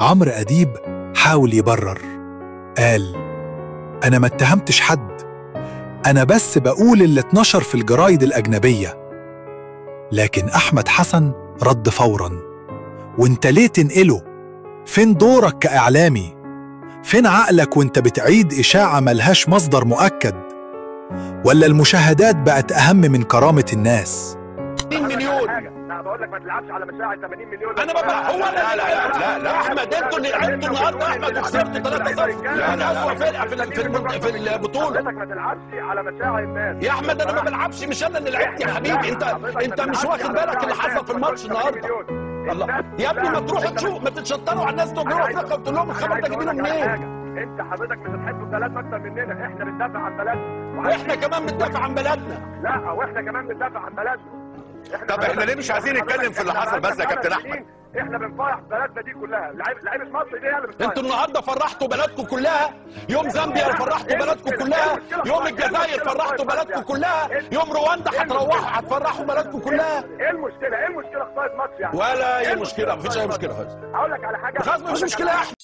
عمرو أديب حاول يبرر، قال: أنا ما اتهمتش حد، أنا بس بقول اللي اتنشر في الجرايد الأجنبية. لكن أحمد حسن رد فوراً: وانت ليه تنقله؟ فين دورك كإعلامي؟ فين عقلك وانت بتعيد إشاعة ملهاش مصدر مؤكد؟ ولا المشاهدات بقت أهم من كرامة الناس؟ 80 مليون. لا بقول لك ما تلعبش على مشاعر 80 مليون. انا ببقى هو انا. لا لا لا احمد، انتوا اللي لعبتوا النهارده احمد وخسرتوا 3-0. لا لا، اسوء فرقه في البطولة. حضرتك ما تلعبش على مشاعر الناس يا احمد. انا ما بلعبش، مش انا اللي لعبت يا حبيبي. انت مش واخد بالك اللي حصل في الماتش النهارده؟ الله يا ابني، ما تروحوا تشوف، ما تتشطروا على الناس بتوع جنوب افريقيا وتقول لهم الخبر ده جايبينه منين؟ انت حضرتك مش هتحب بلدنا اكتر مننا، احنا بندافع عن بلدنا. واحنا كمان بندافع عن بلدنا. لا، واحنا كمان بندافع عن بلدنا. طب احنا ليه مش عايزين نتكلم في اللي حصل بس يا كابتن احمد؟ احنا بنفرح بلدنا دي كلها، لعيبة مصر دي هي اللي بتفرح. انتوا النهارده فرحتوا بلدكم كلها، يوم زامبيا فرحتوا بلدكم كلها، يوم الجزائر فرحتوا بلدكم كلها، يوم رواندا هتروحوا هتفرحوا بلدكم كلها. ايه المشكلة؟ ايه المشكلة خسارة ماتش يعني؟ ولا اي مشكله، مفيش اي مشكلة خالص. اقول لك على حاجة. خلاص مفيش مشكلة يا احمد.